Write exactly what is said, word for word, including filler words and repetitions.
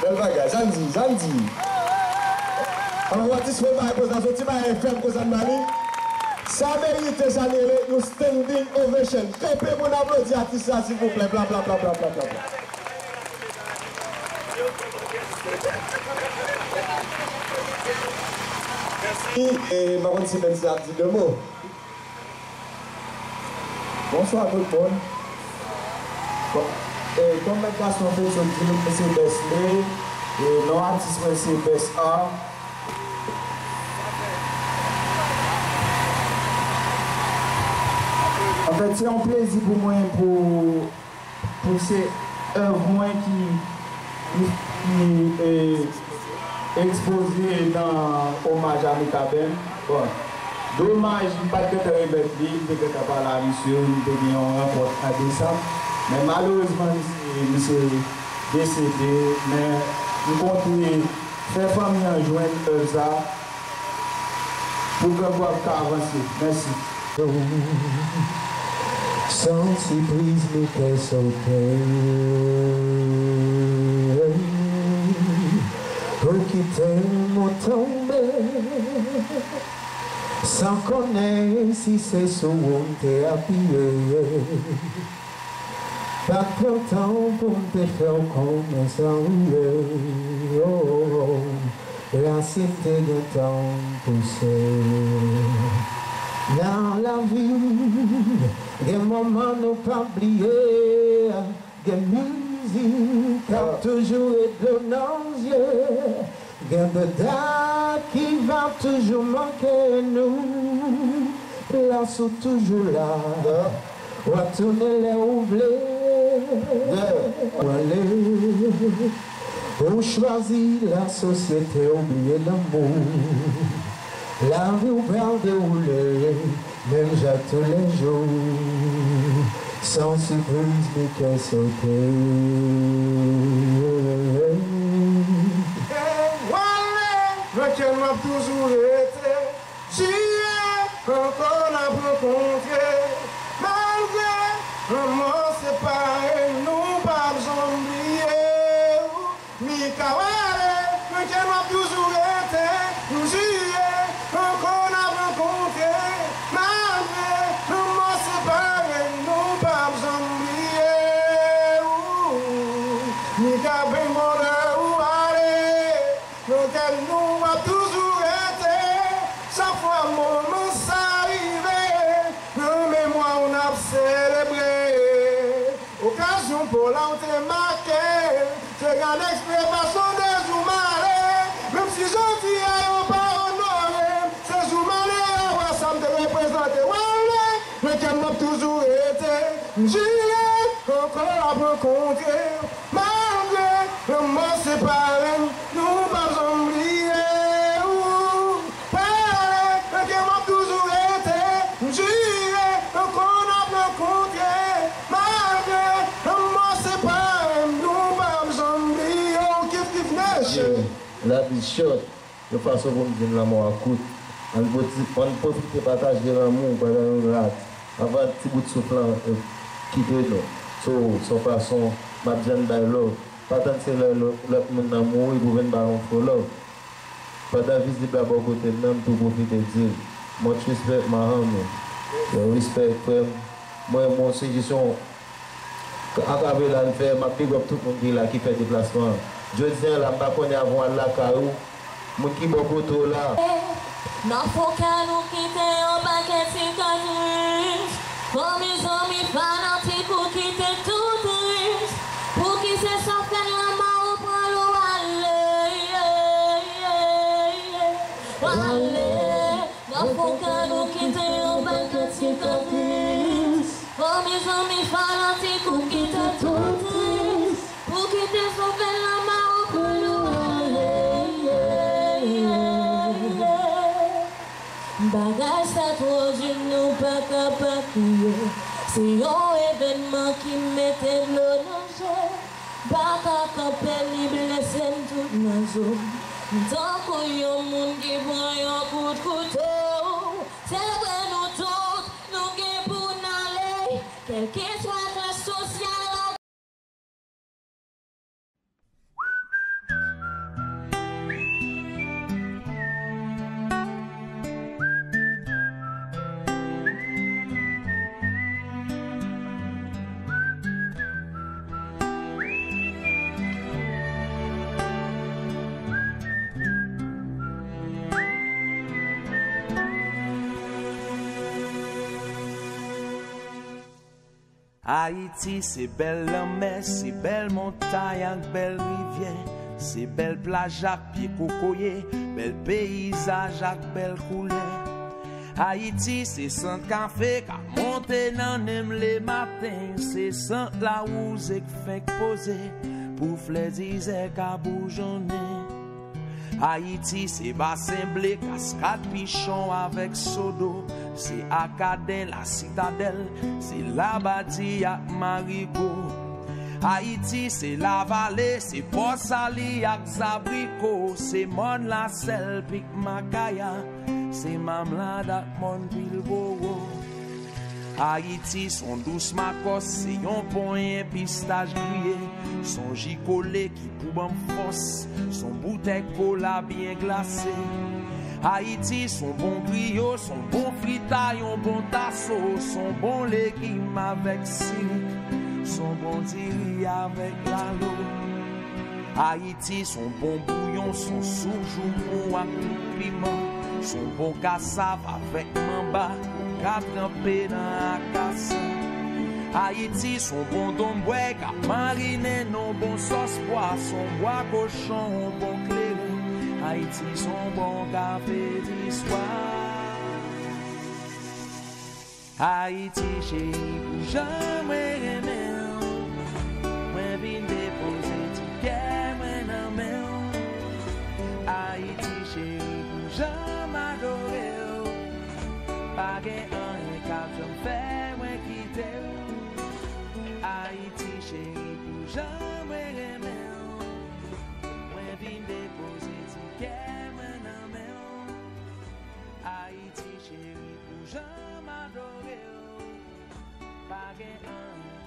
Bèl bagay, sa n di, sa n di. Alò, atis mwen bay poz la, soti bay F M konsa n ba li. Sa merite, sa n rele yon standing ovation. Kanpe pou n aplodi atis la, silvouplè. Bla, bla, bla. Mèsi. E, m pa konn si Mendy ap di de mo. Bonswa tout moun. Bon, e, kòm mèt Gaston Fetio di nou, mwen se Best Lay, e non atis mwen se Best Art. Anfèt, se yon plezi pou mwen pou pou se èv mwen ki, ki, ki, e, ekspoze nan omaj a Mikaben. Bon, domaj, m pa t gentan remèt li, m te gentan pale a misye, m te gen yon rankont an desanm. Men malerezman, misye, misye desede, men m konte fè fanmi an jwenn èv sa pou Grangwav ka avanse. Mèsi. San sipriz, mi kè sote. Ou kite m tonbe san konnen si se sou ou m te apiye. Pa t pran tan pou m te fè w konnen sa ou ye, oh, rasin te gentan pouse. Nan lavi, gen moman nou pa bliye, gen mizik k ap toujou ret dlo nan zye. Gen de dat ki va toujou manke nou. Plas ou toujou la. W ap tounen lè ou vle. Ou ale. Ou chwazi lasosyete, ou bliye lanmou. Lavi w pral dewoule. Menm jan toulejou, san sipriz, mi kè sote. Wale, nan kè nou ap toujou rete. Jire, ankò n ap rankontre. Malgre lanmò separe nou, p ap janm bliye w. Mika Wale, nan kè nou ap toujou rete. Jire, ankò n ap rankontre. Malgre lanmò separe nou, p ap janm bliye w. Mika, ben kontan ou ale, nan kè nou w ap toujou rete. Chak fwa moman sa rive, nan memwa w n ap selebre. Okazyon pa w la w te make, se gade ekspresyon de jou m ale. Menm si jodi a yo pa onore m, se jou m ale a wè sa m te reprezante. Wale, nan kè m ap toujou rete. M jire, ankò n ap rankontre. Malgre lanmò separe n, nou p ap janm bliye w. Pale, nan kè m ap toujou rete. M jire, ankò n ap rankontre. Malgre Life is short. Yon fason pou m di n lanmò a kout. Ann pwoti-, ann pwofite pataje lanmou pandan nou la, anvan ti bout souf lan, eh, kite nou. So, se yon fason m ap di ann bay love. Pa tann se lè lò-, lòt moun nan mouri pou vin ba yon fo love. Pandan vizib la bò kote m nan, m tou pwofite di l, much respect, my homie. Yo, respect, frè m. Mwen, mwen, se jis yon Atravè la n fè, m ap big up tout moun ki la, ki fè deplasman an. Jodi a la, m pa konnen avan w al lakay ou, moun ki bò kote w la. Nan fon kè nou kite yon pakèt sikatris. Fanmi, zanmi, fanatik ou kite tout tris. Pouki se sa fè lanmò ou pran l ou ale. Ou ale. Nan fon kè nou kite yon pakèt sikatris. Fanmi, zanmi, fanatik ou kite tout tris. Pou kite sou fè lanmò ou pran nou ale. Bagay sa twò di nou pa ka pa kriye. Se yon evènman ki mete dlo nan je. Pa ka kanpe li blese m tout nan zo. M tankou yon moun ki pran yon kout kouto. Se vre nou tout, nou gen pou n ale. Kèlkeswa klas sosyal la. Ayiti se bèl lanmè, se bèl montay ak bèl rivyè, se bèl plaj ak pye kokoye, bèl peyizaj ak bèl koulè. Ayiti se sant kafe k ap monte nan nen m lematen, se sant lawouze k fenk poze pou flè dizè ka boujonnen. Ayiti se basen ble, kaskad pichon avèk sodo, se Akaden, Lasitadèl, se Labadi ak Marigo. Ayiti se Lavale, se Pòsali ak Zabriko, se Mòn Lasèl, Pik Makaya, se Mamlad ak Mòn Pilbowo. Ayiti s on dous makòs, se yon ponyen pistach griye, s on ji kole ki pou ban m fòs, s on boutèy kola byen glase. Ayiti s on bon griyo, s on bon frita, yon bon taso, s on bon legim avèk sirik, s on bon diri avèk lalo. Ayiti s on bon bouyon, s on soup joumou ak tout piman, s on bon kasav avèk manba ou ka tranpe nan akasya. Ayiti s on bon donbwèy k ap marinen nan yon bon sòs pwa, s on bwa kochon, yon bon kleren. Ayiti s on bon kafe di swa. Ayiti cheri, pou jan mwen renmen w, mwen vin depoze ti kè mwen nan men w. Ayiti cheri, pou jan m adore w, pa gen anyen k ap janm fè mwen kite w. Ayiti cheri, pou jan mwen renmen w, mwen vin depoze ti kè mwen nan men w. Ayiti cheri, pou jan m adore w, pa gen anyen